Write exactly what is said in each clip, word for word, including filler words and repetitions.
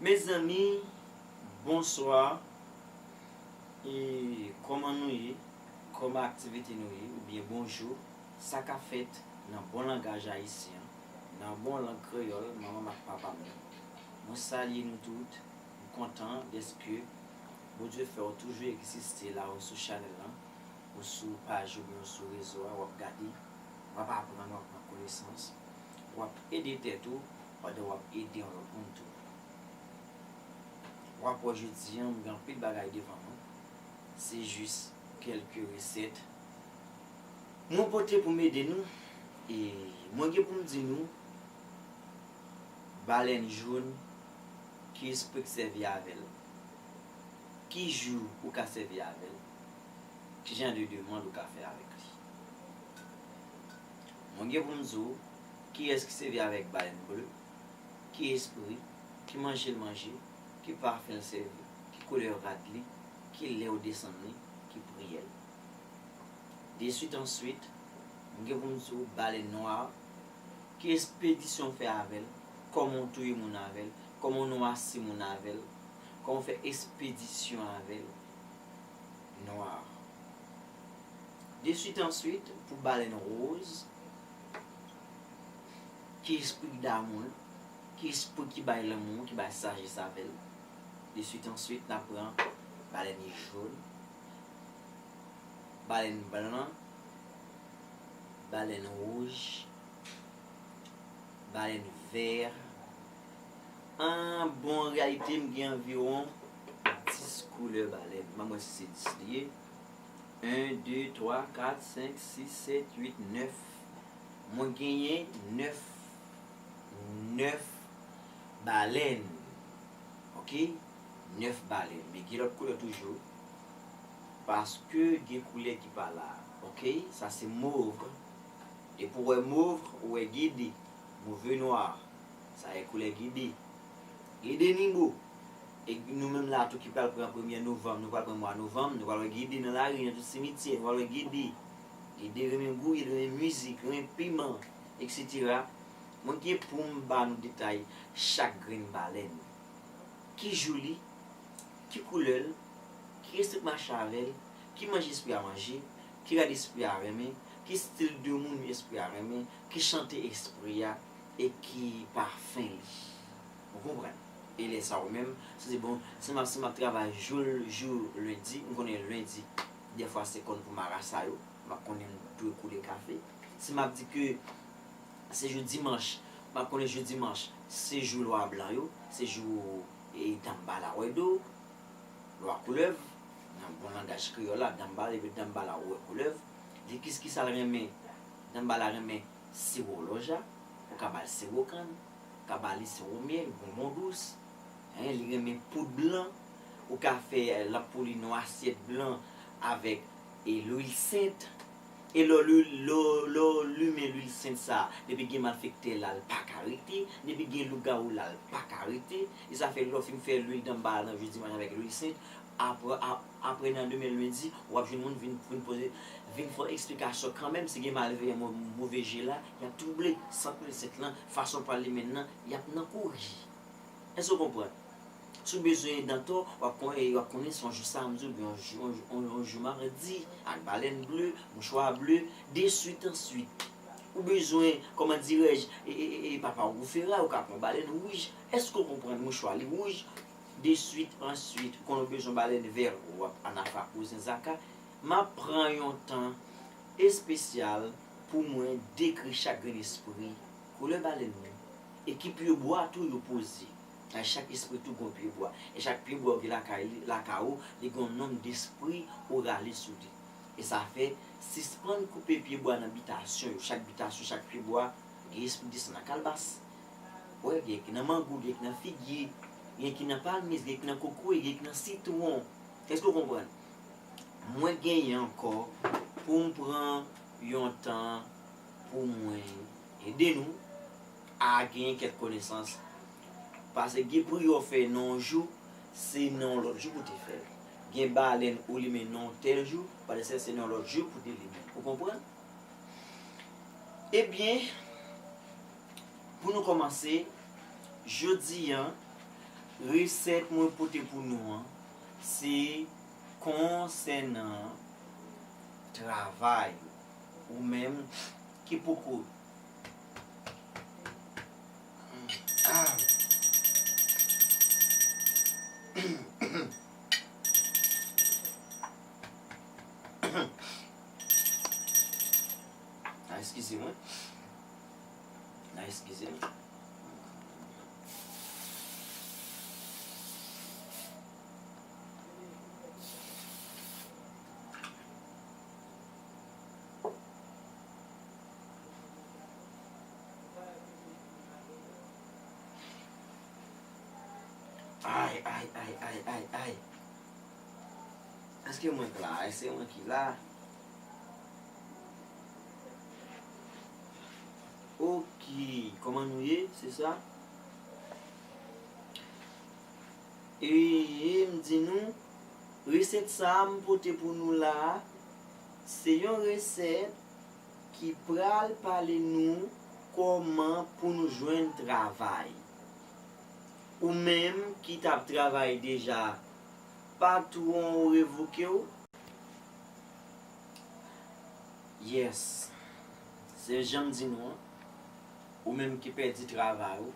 Mezanmi, bonswa. E kòman nou ye? Kòman aktivite nou ye? Oubyen bonjou. Sa k ap fèt nan bon langaj ayisyen, nan bon lang kreyòl, manman m ak papa m yo? Mwen salye nou tout. M kontan dèske Bondye fè w toujou egziste la ou sou chanèl lan, ou sou paj oubyen ou sou rezo a, w ap gade, w ap aprann, w ap pran konesans, w ap ede tèt ou pandan w ap ede yon lòt moun tou. W ap wè jodi a, m gen anpil bagay devan mwen. Se jis kèlke resèt mwen pote pou m ede nou. E mwen gen pou m di nou, balèn jòn, ki espri k sèvi avè l? Ki jou ou ka sèvi avè l? Ki jan de demann ou ka fè avèk li? Mwen gen pou m di w, kiyès ki sèvi avèk balèn ble? Ki espri? Ki manje l manje? Ki pafen l sèvi? Ki koulè rad li? Ki lè ou desann li? Ki priyè l? Deswit answit, m gen pou m di w balèn nwa, ki espedisyon w fè avè l, kòman w touye moun avè l, kòman w nwasi moun avè l, kòman w fè espedisyon avè l, nwa. Deswit answit, pou balèn woz, ki espri k damou l, ki espri ki bay lanmou, ki bay sajès avè l. Deswit answit, n ap pran balèn jòn, balèn blan, balèn wouj, balèn vè. An, bon, an reyalite, m gen anviwon dis koulè balèn. M ap wè si se dis li ye. En, de, twa, kat, senk, sis, sèt, uit, nèf. Mwen genyen nèf, nèf balèn. Oke? Nèf balèn. Men gen lòt koulè toujou. Paske gen koulè ki pa la. Oke? Sa se mov. Depi w wè mov, ou wè gede. Move nwa. Sa e koulè gede. Gede ni bo. E nou menm la tou ki pral pran premye novanm, nou pral pran mwa novanm, nou pral wè gede nan lari, nan tout simityè, nou pral wè gede. Gede renmen gouye, renmen mizik, renmen piman, etsetera. Mwen gen pou m ba nou detay chak grenn balèn. Ki jou li, ki koulè l, ki espri k mache avè l, ki manje espri a manje, ki rad espri a renmen, ki estil de moun espri a renmen, ki chante espri a, e ki pafen li. Ou konprann? E lè sa ou menm, se di, bon, si m ap, si m ap travay jou, jou lendi, m konnen lendi, dèfwa se konn pou marasa yo, m ap konnen m dwe koule kafe. Si m ap di ke se jou dimanch, m ap konnen jou dimanch, se jou lwa blan yo, se jou, e, danmbala wèdo, lwa koulèv, nan bon langaj kreyòl la, danmbala, epi danmbala wè koulèv. Li kis, kisa l renmen? Danmbala renmen siwo lòja, ou ka ba l siwo kann, ou ka ba li siwo myèl, bonbon dous. Hein, li renmen poud blan, ou ka fè, eh, lanp pou li nan asyèt blan avèk, eh, lwil sent. E lè w li-, lè w, lè w limen lwil sent sa, depi gen malfektè la, l pa ka rete, depi gen lougawou la, l pa ka rete. E sa fè lè w fin fè lwil danmbala nan jou dimanch avèk lwil sent, apre, a-, apre nan demen lendi, w ap jwenn moun vin, vin poze, vin fè w eksplikasyon kanmenm, si gen malveyan, mo-, move je la, y ap twouble sant lwil sent lan, fason l pral limen l nan, y ap nan kouri. Èske w konprann? Si w bezwen dantò, w ap kon-, e, w ap konnen se yon jou samdi oubyen yon jou, yon jou, yon, yon jou madi, ak balèn ble, mouchwa ble, deswit answit. Ou bezwen, kòman dirèj, e, e, e, e papa w gou feray, ou ka pran balèn wouj. Èske w konprann mouchwa li wouj? Deswit answit, ou konnen w bezwen balèn vè, w ap anafa kouzen zaka. M ap pran yon tan espesyal pou mwen dekri chak grenn espri, koulè balèn yo, e ki pyebwa tou yo poze. Ay, chak espri tou gon pyebwa. E chak pyebwa ou gen lakay li, lakay ou, li gon nonm despri ou rale sou li. E sa fè, sispann koupe pyebwa nan bitasyon yo. Chak bitasyon, chak pyebwa, gen espri ki desann nan kalbas. Wè, gen ki nan mango, gen ki nan figi, gen ki nan palmis, gen ki nan kokoye, gen ki nan sitwon. Èske w konprann? Mwen genyen ankò pou m pran yon tan pou mwen ede nou a genyen kèk konesans. Paske gen priyè w fè nan yon jou, se nan yon lòt jou pou te fè l. Gen balèn ou limen nan yon tèl jou, pa nesesè se nan yon lòt jou pou te limen. Ou konprann? Ebyen, pou nou kòmanse, jodi a, Resèt mwen pote pou nou an, se konsènan travay ou menm ki poko. Ah. Ah, eskize mwen. Ah, eskize mwen. Ay, ay, ay, ay, ay, ay. Èske mwen k la? Èske mwen ki la? Ok, kòman nou ye? Se sa? E, e m di nou, resèt sa a m pote pou nou la a, se yon resèt ki pral pale nou kòman pou nou jwenn travay. Ou menm ki t ap travay deja, patwon ou revoke w? Yes. Se jan m di nou an, ou menm ki pèdi travay ou,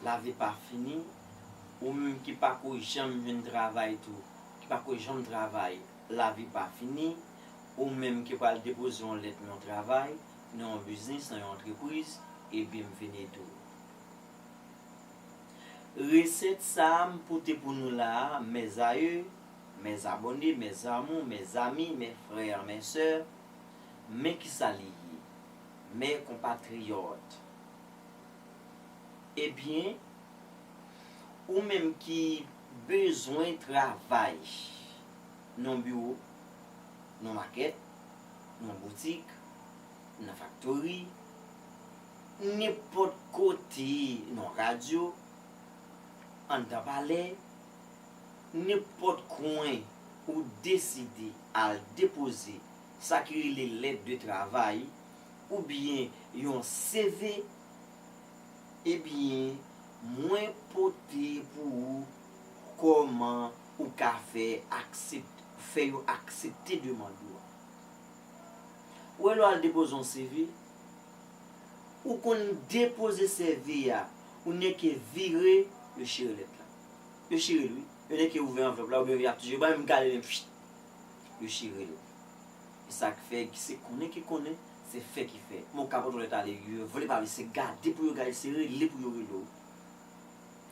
lavi pa fini. Ou menm ki pako janm jwenn travay tou, ki pako janm travay, lavi pa fini. Ou menm ki pral depoze yon lèt nan yon travay, nan yon biznis, nan yon antrepriz, ebyen m vin ede w. Resèt sa a m pote pou nou la a, mes aïeux, mes abonnés, mes amours, mes amis, mes frères, mes sœurs, men kisa li ye, mes compatriotes. Ebyen, ou menm ki bezwen travay nan biwo, nan makèt, nan boutik, nan faktori, nenpòt kote, nan radyo, anndan palè, nenpòt kwen ou deside al depoze sa ki rele lèt de travay oubyen yon C V, ebyen, mwen pote pou ou kòman ou ka fè aksep-, fè yo aksepte demann ou an. Ou wè lè w al depoze yon C V, ou konn depoze C V a, ou nèke vire, yo chire lèt la. Yo chire l wi. Yo nèke ouvè anvlòp la, oubyen y ap touche, yo pa menm gade li, pchit, yo chire l. E sa k fè, se konnen ki konnen, se fè ki fè. Men w ka pote yon lèt ale, yo vle pa vle, se gade pou yo gade, se rele pou yo rele w.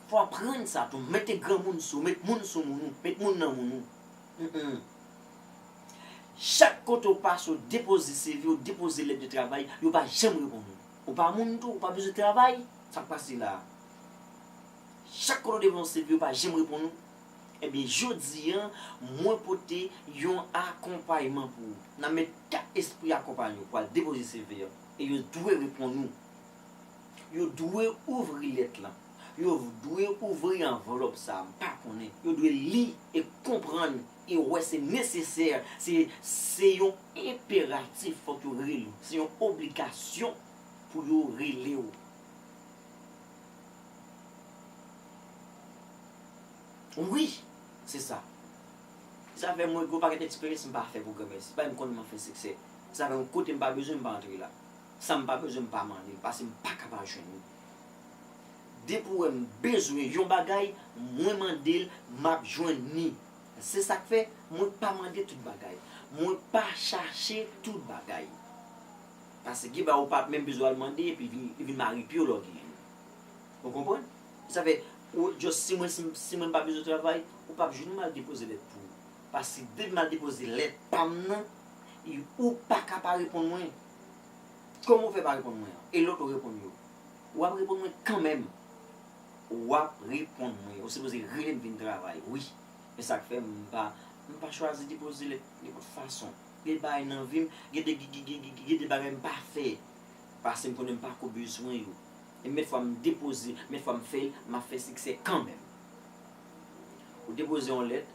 Fò w aprann sa tou, mete granmoun sou, met moun sou moun ou, met moun nan moun ou. Mm, mm. Chak kote w pase, w depoze C V, w depoze lèt de travay, yo pa janm reponn ou. Ou pa moun tou, ou pa bezwen travay, sa k pase la a? Chak kote w depoze C V, yo pa janm reponn ou. Ebyen, jodi a, mwen pote yon akonpayman pou ou. N ap met kat espri akonpanye w pou al depoze C V a. E yo dwe reponn ou. Yo dwe ouvri lèt lan. Yo dwe ouvri anvlòp sa a, m pa konnen. Yo dwe li e konprann e wè se nesesè, se, se yon enperatif, fòk yo rele w. Se yon obligasyon pou yo rele w. Wi, se sa. Sa fè mwen gen yon pakèt eksperyans m pa fè pou granmèsi. Se pa m konnen m ap fè siksè. Sa fè yon kote m pa bezwen m pa antre la. Sa m pa bezwen m pa mande l, paske m pa ka pa jwenn li. Depi w wè m bezwen yon bagay, mwen mande l, m ap jwenn li. Se sa k fè mwen pa mande tout bagay. Mwen pa chache tout bagay. Paske gen bagay ou pa t menm bezwen al mande, epi vin, li vin mare pye w lè w genyen l. Ou konprann? Sa fè, ou, just si mwen, si, si mwen pa bezwen travay, ou p ap jwenn mwen al depoze lèt pou ou. Paske depi m al depoze lèt pa m nan, e ou pa ka pa reponn mwen. Kòman ou fè pa reponn mwen an? E lòt ou reponn yo? W ap reponn mwen kanmenm. W ap reponn mwen. Ou sipoze rele m vin travay, wi. E sa k fè m pa, m pa chwazi depoze lèt nenpòt fason. Gen bagay nan vi m, gen de, gen, gen, gen, gen de bagay m pa fè. Paske m konnen m pako bezwen yo. E mèt fwa m depoze, mèt fwa m fè l, m ap fè siksè kanmenm. Ou depoze yon lèt,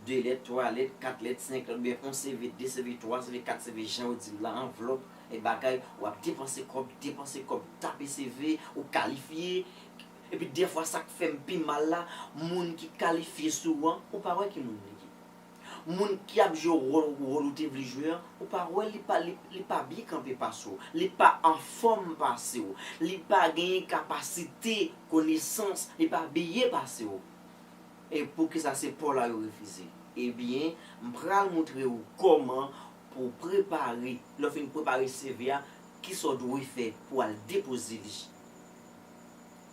de lèt, twa lèt, kat lèt, senk lèt, oubyen yon C V, de C V, twa C V, kat C V, jan yo di l la, anvlòp, e bagay, w ap depanse kòb, depanse kòb, tape C V, ou kalifye, Epi dèfwa sa k fè m pi mal la, moun ki kalifye sou ou an, ou pa wè ki moun li ye. Moun ki ap jwe wòl, wòl ou te vle jwe an, ou pa wè li pa, li, li pa byen kanpe pase w, li pa anfòm pase w, li pa genyen kapasite, konesans, li pa abiye pase w. E poukisa se pa w la yo refize? Ebyen, m pral montre w kòman pou w prepare, lè w fin prepare C V a, kisa w dwe fè pou w al depoze li.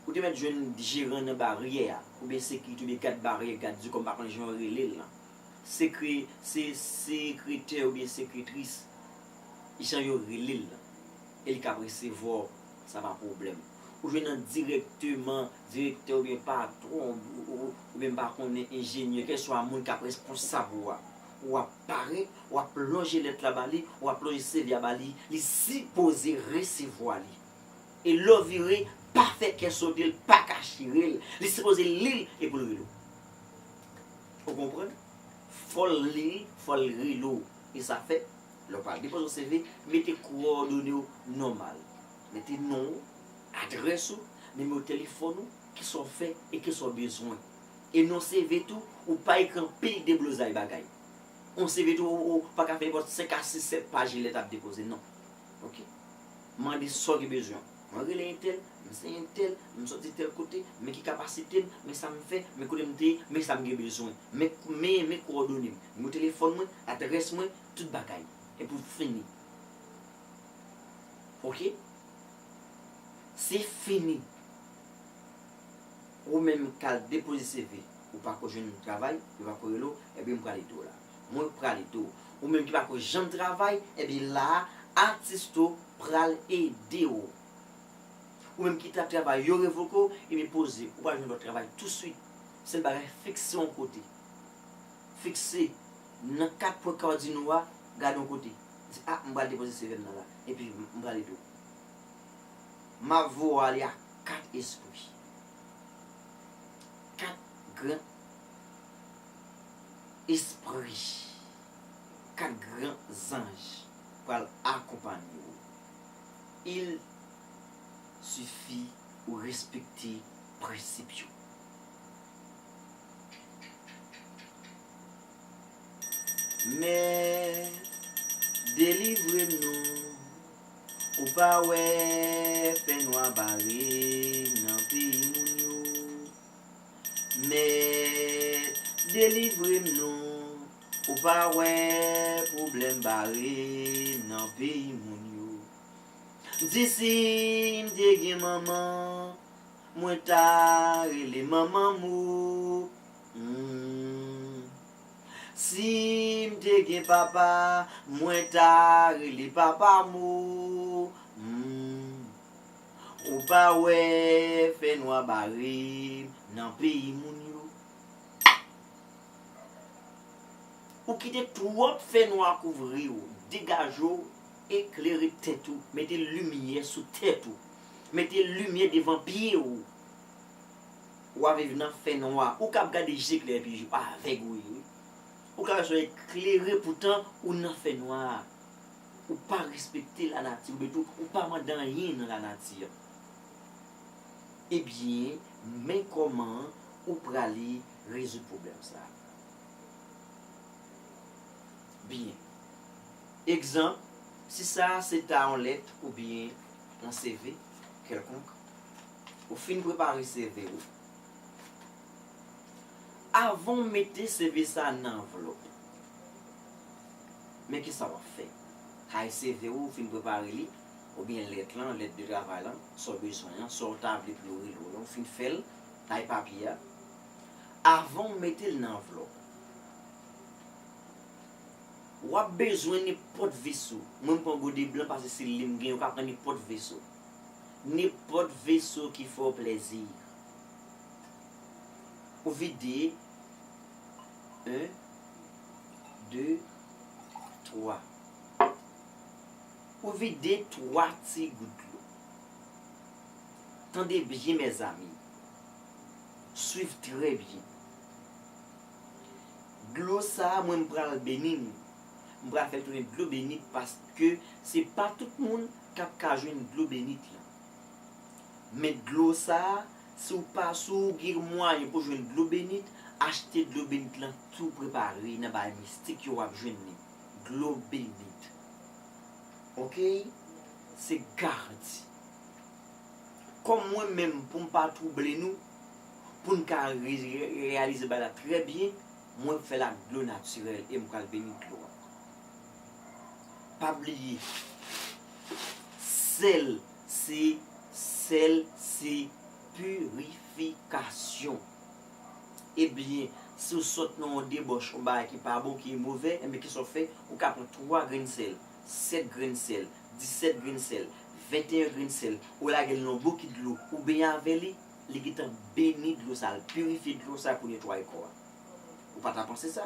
Ou te mèt jwenn jeran nan baryè a, oubyen sekirite, oubyen gad baryè, gad di kòm pa konn jan yo rele l lan. Sekre-, se sekretè oubyen sekretris, jan yo rele l lan. E li k ap resevwa w, sa pa pwoblèm. Ou jwenn nan dirèkteman, direktè oubyen patwon, ou, ou, oubyen m pa konnen enjenyè, kèlkeswa moun k ap responsab ou a. W ap parèt, w ap lonje lèt la ba li, w ap lonje C V a ba li, li sipoze resevwa li. E lè w vire, pa fè kè sote l, pa ka chire l. Li sipoze li l epi l rele w. Ou konprann? Fò l li l, fò l rele w. E sa fèt, lè w pral depoze yon C V, mete kowòdone w nòmal. Mete non w, adrès ou, nimewo telefòn ou, kisa w fè e kisa w bezwen. E nan C V tou, ou pa ekri anpil deblozay bagay. Yon C V tou, ou, ou pa ka fè nenpòt senk a sis, sèt paj lèt ap depoze, non. Oke? Mande sa w gen bezwen. Mwen rele entèl, m se entèl, m soti tèl kote, men ki kapasite m, men sa m fè, men kote m te ye, men sa m gen bezwen. Men, men, men kowòdone m, nimewo telefòn mwen, adrès mwen, tout bagay. Epi w fini. Oke? Se fini. Ou menm k al depoze C V, ou pa ko jwenn travay, yo pa ko rele w, ebyen m pral ede w la. Mwen pral ede w. Ou menm ki pa ko janm travay, ebyen la a, Artisto pral ede w. Ou menm ki t ap travay, yo revoke w, ebyen poze, ou pral jwenn lòt travay touswit. Sèl bagay, fikse yon kote. Fikse nan kat pwen kadino a, gade yon kote. Di, a, m pral depoze C V m nan la, epi m, m pral ede w. M ap voye w ale a kat espri. Kat gran espri. Kat gran zanj pral akonpanye w. Il sifi ou respekte prensip yo. Mèt, delivre m non. Ou pa wè fènwa bare nan peyi moun yo. Mèt, delivre m non. Ou pa wè pwoblèm bare nan peyi moun yo. Di si m te gen manman, mwen ta rele manman m ou. Hmm. Si m te gen papa, mwen ta rele papa m ou. Hmm. Ou pa wè fènwa bare m nan peyi moun yo. Ou kite twòp fènwa kouvri w. Degaje w, eklere tèt ou, mete limyè sou tèt ou, mete limyè devan pye w. W ap viv nan fènwa. Ou k ap gade je klè epi ou avèg ou ye, wi. Ou ka wè solèy klere, poutan ou nan fènwa a. Ou pa respekte lanati, oubyen tou, ou pa mande anyen nan lanati an. Ebyen, men kòman ou prale rezoud pwoblèm sa a. Byen. Egzanp, si sa a se ta yon lèt oubyen yon C V kèlkonk, ou fin prepare C V ou, avan w mete C V sa a nan anvlòp, men kisa w ap fè? Kay C V ou, ou fin prepare li, oubyen lèt lan, lèt de travay lan, sa w bezwen an, sa w ta vle pou yo rele w lan, ou fin fè l, kay papye a. Avan w mete l nan anvlòp, w ap bezwen nenpòt veso. Mwen, m pran gode blan paske se li m gen, ou ka pran nenpòt veso. Nenpòt veso ki fè w plèzi. Ou vide, en, de, twa. Ou vide twa ti gout dlo. Tande byen, mezanmi. Swiv trè byen. Dlo sa a, mwen, m pral beni l. M pral fè l tounen dlo benit paske se pa tout moun k ap ka jwenn dlo benit lan. Men dlo sa a, Si w pa, si w gen mwayen pou jwenn dlo benit, achte dlo benit lan tou prepare nan bagay mistik yo w ap jwenn li. Dlo benit. Oke? Se garanti. Kòm mwen menm, pou m pa twouble nou, pou n ka re-, re-, reyalize bagay la trè byen, mwen fè l ak dlo natirèl e m pral beni dlo a. Pa bliye, sèl se, sèl se pirifikasyon. Ebyen, si w sot nan yon debòch, yon bagay ki pa bon, ki movè, ebyen, kisa w fè? Ou ka pran twa grenn sèl, sèt grenn sèl, disèt grenn sèl, venteyen grenn sèl, ou lage l nan yon bokit dlo, ou benyen avè li, li gentan beni dlo sa, l pirifye dlo sa pou netwaye kò a. Ou pa ta panse sa?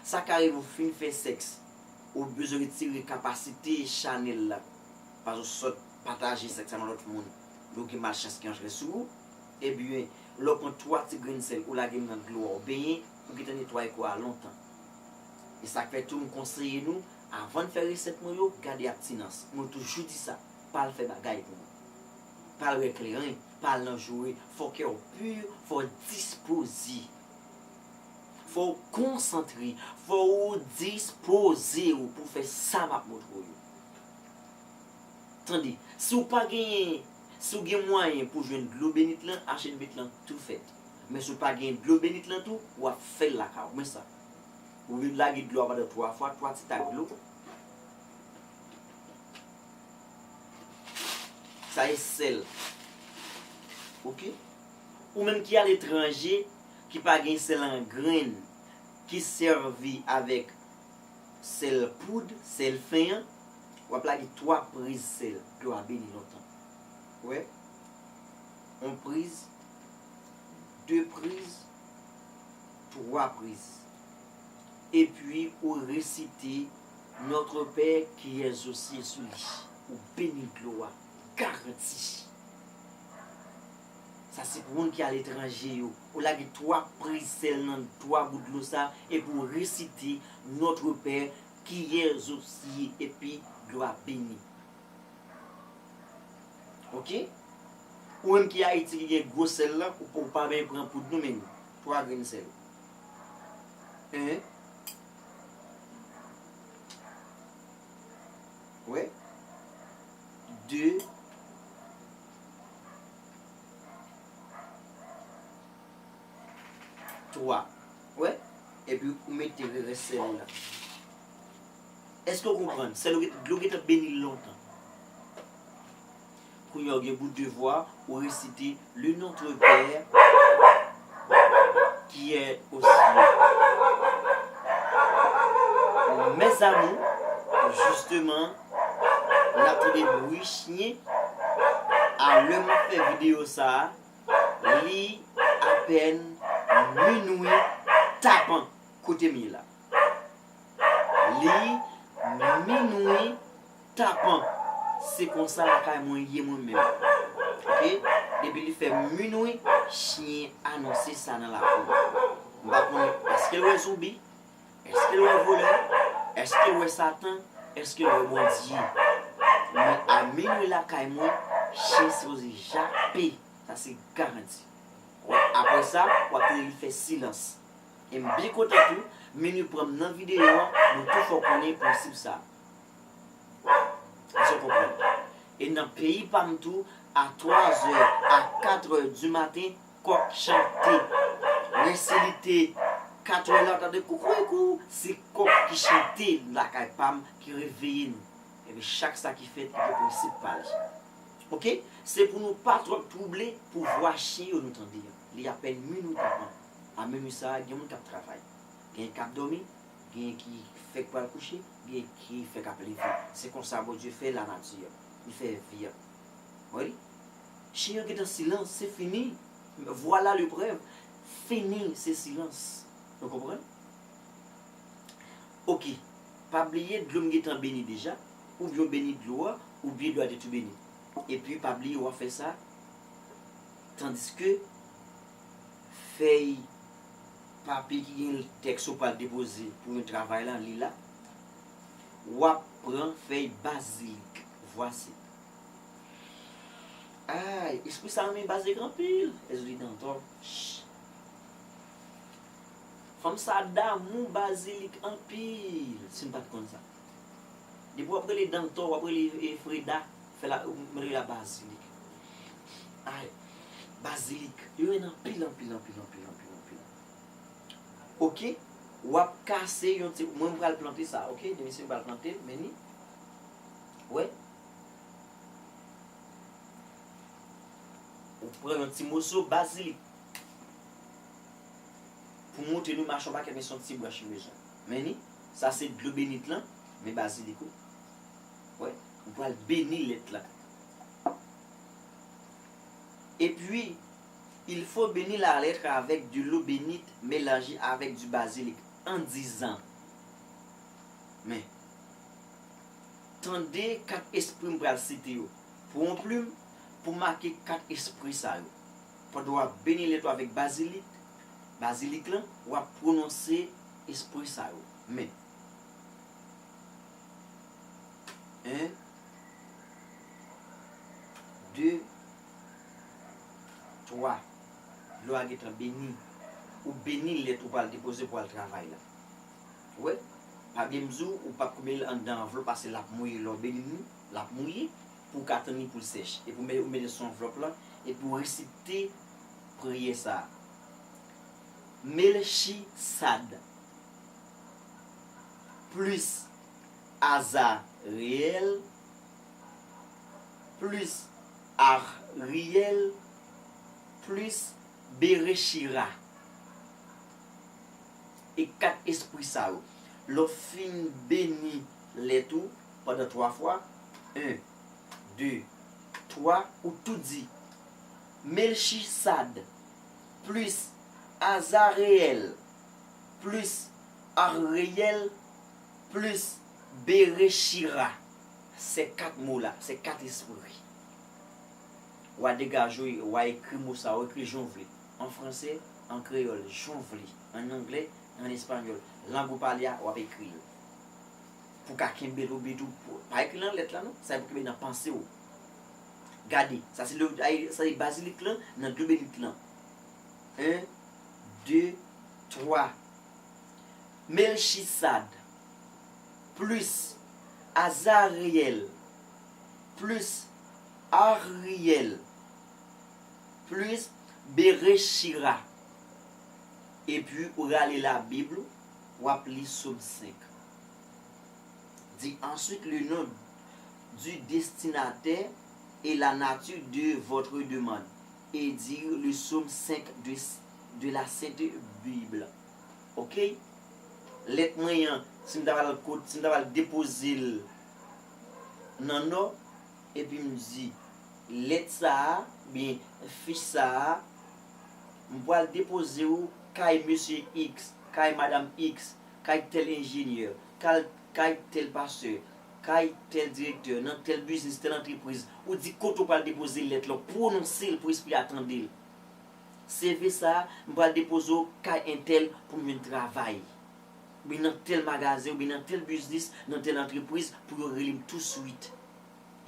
Sa ka rive w fin fè sèks, ou bezwen retire kapasite chanèl la. Paske w sot pataje sèks ak yon lòt moun, lè w gen malchans ki antre sou ou, ebyen, lè w pran twa ti grenn sèl, ou lage l nan dlo a, ou benyen, ou gentan netwaye kò a lontan. E sa k fè tou m konseye nou, avan n fè resèt mwen yo, gade abstinans. Mwen toujou di sa, pa al fè bagay pou mwen. Pa al wè kleren, pa al nan joure, fò kè w pi, fò w dispoze. Fò w konsantre, fò w dispoze w pou fè sa m ap montre w yo. Tande, si w pa genyen, si w gen mwayen pou jwenn dlo benit lan, achte benit lan tou fèt. Men si w pa gen dlo benit lan tou, w ap fè l lakay ou. Men sa. Ou lage dlo a pandan twa fwa, twa ti tak dlo. Sa e sèl. Oke? Ou menm ki aletranje, ki pa gen sèl an grenn, ki sèvi avèk sèl poud, sèl fen an, w ap lage twa priz sèl, dlo a beni lontan. Ou wè? Yon priz, de priz, twa priz. Epi ou resite Notre Père qui es aux cieux sou li. Ou beni dlo a. Garanti. Sa se pou moun ki aletranje yo. Ou lage twa priz sèl nan twa bout dlo sa, epi ou resite Notre Père qui es aux cieux, epi dlo a beni. Oke? Ou menm ki Ayiti ki gen gwo sèl la, ou, ou pa benyen pran poud non, men twa grenn sèl. En. Wi. De. Twa. Wè? Epi ou mete rès sèl ou la. Èske w konprann? Sèl ou gen, dlo gentan beni l lontan. Kounye a w gen pou devwa, ou resite le Notre Père qui est aux cieux. Mes amours, justement, n ap tande bri chen a lè m ap fè videyo sa a. Li apèn minwi tapan kote m ye la. Li minwi tapan. Se konsa lakay mwen ye mwen menm. Oke? Depi li fè minwi, chen anonse sa nan lakou. M pa konnen èske l wè zonbi, èske l wè vòlè, èske l wè Satan, èske l wè Bondye. Men a minwi lakay mwen, chen sipoze jape. Sa se garanti. Wè, apre sa, w ap tande li fè silans. E m byen kontan tou, minwi pran m nan videyo an, nou tou fè w konnen prensip sa. Èske w konprann? E nan peyi pa m tou, a twa zè, a kat è di maten, kòk chante. Men si li te kat è la, w tande koukouikou, se kòk ki chante lakay pa m, ki reveye nou. Ebyen, chak sa ki fèt, li gen prensip pa li. Oke? Se pou nou pa twòp twouble pou vwa chen yo nou tande an. Li apèn minwi tapan. A minwi sa a, gen moun k ap travay. Gen k ap dòmi, gen ki fèk pral kouche, gen ki fèk ap leve. Se konsa Bondye fè lanati an. Li fè vi an. Wi. Chen yo gentan silans, se fini. Voilà le preuve. Fini, se silans. Nou konprann? Oke. Pa bliye, dlo m gentan beni deja. Oubyen w beni dlo a, oubyen dlo a te tou beni. Epi, pa bliye, w ap fè sa. Tandiske fèy papye ki gen tèks ou pral depoze pou yon travay la, li la. W ap pran fèy bazilik. Vwasi. Ay, espri sa renmen bazilik anpil. Èzou li Dantò. Ch. Fanm sa damou bazilik anpil, si n pa t konn sa. Depi w ap rele Dantò, w ap rele, e, Freda, fè la, ou mete la bazilik. Ay, bazilik. Yo renmen anpil, anpil, anpil, anpil, anpil, anpil. Oke? W ap kase yon ti, mwen m pral plante sa, oke? Demen se m pral plante, men ni. Wè? Ou pran yon ti moso bazilik. Pou montre nou mache yon pakèt, men se yon ti branch m bezwen. Men ni, sa se dlo benit lan, men bazilik ou. Wè, ou pral beni lèt la. Et puis, il faut bénir la lettre avec de l'eau bénite mélangée avec du basilic, en disant, men, tande kat espri m pral site yo. Pran yon plim pou make kat espri sa yo. Pandan w ap beni lèt ou avèk bazilik, bazilik lan, w ap pwononse espri sa yo. Men, en, de, twa. Dlo a gentan beni. Ou beni lèt ou pral depoze pou al travay la. Wè, pa byen m di w, ou p ap koube l anndan anvlòp, paske l ap mouye. Lè w beni l, l ap mouye, pou w ka tann li pou l sèch. Epi ou met, ou mete l sou anvlòp lan, epi ou resite priyè sa a. Melchisad, plis Azareyèl, plis Ariyèl, plis Berechira. E kat espri sa yo. Lè w fin beni lèt ou pandan twa fwa, en, de, twa, ou tou di, Melchisad, plis Azareyèl, plis Ariyèl, plis Berechira. Se kat mo la, se kat espri. W a degaje w, w a ekri mo sa, w ekri jan w vle. An franse, an kreyòl, jan w vle. An anglè, an espanyòl. Lang ou pale a, w ap ekri l. Pou w ka kenbe l, oubyen tou, pou, pa ekri nan lèt la non, sa e pou kenbe nan panse w. Gade, sa se le, ay, sa se bazilik lan, nan dlo benit lan. En, de, twa. Melchisad, plis Azareyèl, plis Ariyèl, plis Berechira. Epi ou rale Labib ou, w ap li Sòm senk. Dis ensuite le nom du destinataire et la nature de votre demande, et dire le psaume cinq de, de la Sainte Bible. Oke? Lèt mwen an, si m ta pral kot, si m ta pral depoze l nan Nò, epi m di, lèt sa a, byen, fich sa a, m pral depoze w kay mesye X, kay madanm X, kay tèl enjenyè, kay, kay tèl pastè, kay tèl direktè, nan tèl biznis, tèl antrepriz. Ou di kote w pral depoze lèt la, w pwononse l pou espri a tande l. C V sa a, m pral depoze w kay entèl pou m jwenn travay. Oubyen nan tèl magazen, oubyen nan tèl biznis, nan tèl antrepriz, pou yo rele m touswit.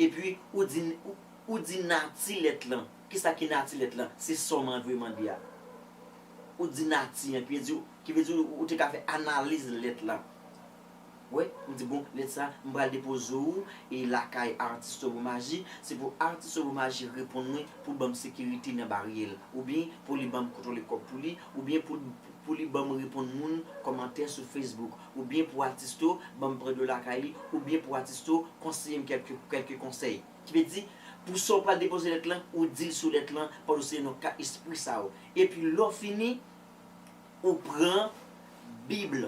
Epi, ou di, ou, ou di nati lèt lan. Kisa ki nati lèt lan? Se sa w mande, mande a. Ou di nati an, ki vle di, ki vle di ou, ou te ka fè analiz lèt lan. Wè, ou di, bon, lèt sa, m pral depoze w, e lakay Artisto Bomaji, se pou Artisto Bomaji reponn mwen pou ban m sekirite nan baryè l, oubyen pou li ban m kontwole kòb pou li, oubyen pou, pou li ban m reponn moun kòmantè sou Facebook, oubyen pou Artisto ban m pran dlo lakay li, oubyen pou Artisto konseye m kèlke, kèlke konsèy. Ki vle di, pou sa w pral depoze lèt lan, ou di l sou lèt lan, pandan w se nan kat espri sa yo. Epi lè w fini, ou pran Bib.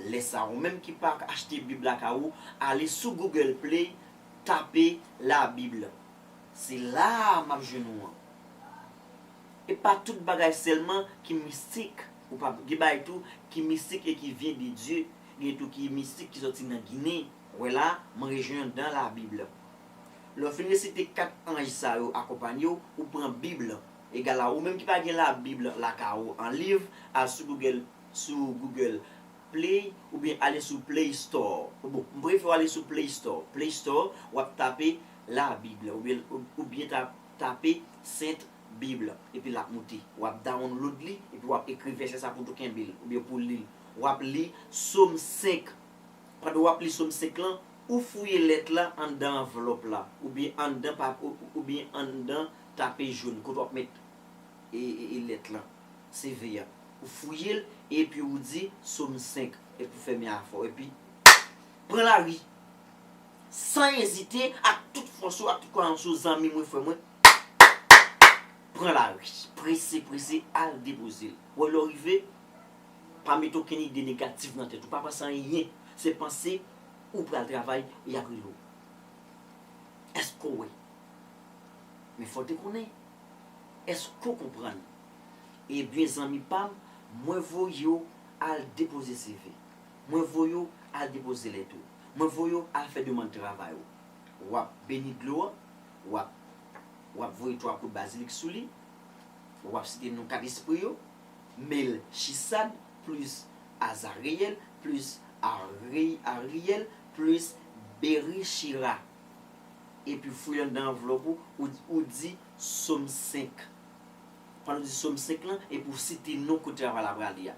Lè sa a, ou menm ki pa achte Bib lakay ou, ale sou Google Play, tape Labib. Se la a m ap jwenn ou an. E pa tout bagay sèlman ki mistik, ou pa, gen bagay tou ki mistik e ki vyen de Dye, gen tou ki mistik ki sòti nan Ginen. Wè la, m rejwenn anndan Labib. Lè w fin resite kat anj sa yo akonpanye w, ou pran Bib lan. Egal a ou menm ki pa gen Labib lakay ou an liv, al sou Google, sou Google Play, oubyen ale sou Play Store. Bon, m prefere w ale sou Play Store. Play Store, w ap tape Labib, oubyen, oubyen tap-, tape Sent Bib, epi l ap moute. W ap download li, epi w ap ekri vèsè sa pou tou kenbe l, oubyen pou li l. W ap li Sòm senk. Pandan w ap li Sòm senk lan, ou fouye lèt la anndan anvlòp la, oubyen anndan pa, ou- oubyen anndan tape jòn, kote w ap met e, e, e lèt lan, C V a. Ou fouye l, epi ou di Sòm senk, epi ou fèmen afè w, epi pran lari. San ezite, ak tout fòs ou, ak tout kwayans ou, zanmi mwen, frè mwen, pran lari. Prese, prese, al depoze l. Wè, lè w rive, pa mete okenn ide negatif nan tèt ou. Pa panse anyen. Se panse ou pral travay, y ap rele w. Èske w wè? Men fò w te konnen. Èske w konprann? Ebyen, zanmi pa m, mwen voye w al depoze C V. Mwen voye w al depoze lèt ou. Mwen voye w al fè demann travay ou. W ap beni dlo an, w ap, w ap voye twa kout bazilik sou li, w ap site non kat espri yo, Melchisad plis Azareyèl plis Ari- Ariyèl plis Berichira. Epi fouye anndan anvlòp ou, ou, ou di Sòm senk. Pandan w di Sòm senk lan, epi w site non kote travay la prale a.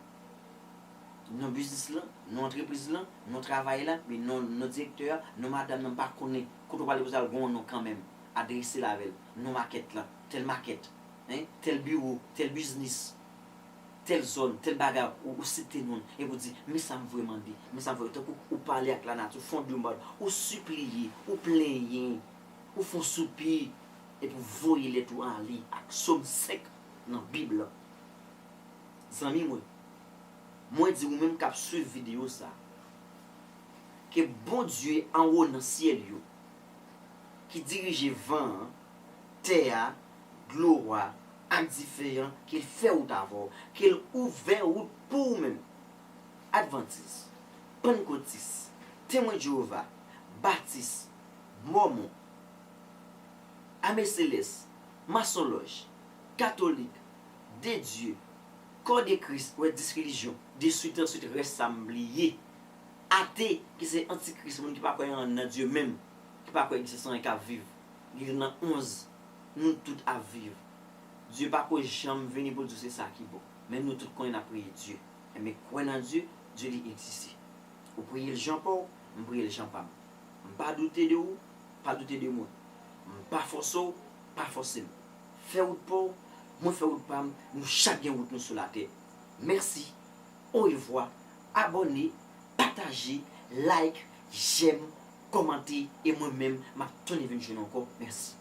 Non biznis lan, non antrepriz lan, non travay la, men non, non direktè a, non madanm nan, m pa konnen. Kote w prale pou sa, l gen yon non kanmenm. Adrese l avè l. Non makèt lan, tèl makèt, en, tèl biwo, tèl biznis, tèl zòn, tèl bagay, ou, ou site non l, epi w di, men sa m vle mande, men sa m vle, tankou ou pale ak lanati, ou fè yon demande, ou sipliye, ou plenyen, ou fè yon soupi, epi w voye lèt ou ale ak Sòm senk nan Bib lan. Zanmi mwen, mwen di ou menm k ap swiv videyo sa, ke Bondye anwo nan syèl yo, ki dirije van an, tè a, dlo a, ak dife an, ke l fè wout avè w, ke l ouvè wout pou ou menm. Advantis, Pannkotis, Temwen Jewova, Batis, Mòmon, Ame Selès, Masonlòj, Katolik, De Dye, Kò de Kris, wè dis relijyon, de swit answit rès sa m bliye. Ate, ki se antikris, moun ki pa kwè nan Dye menm, ki pa kwè egzistans anyen k ap viv. Li nan onz. Nou tout ap viv. Dye pako janm vini pou l di w se sa ki bon. Men nou tout konnen n ap priye Dye. Enben, kwè nan Dye, Dye li egziste. Ou priye l jan pa w, m priye l jan pa m. M pa doute de ou, pa doute de mwen. M pa fòse w, pa fòse m. Fè wout pa w, mwen fè wout pa m, nou chak gen wout nou sou latè. Mèsi, orevwa, abòne, pataje, like, jèm, kòmante, e mwen menm, m ap tounen vin jwenn ou ankò. Mèsi.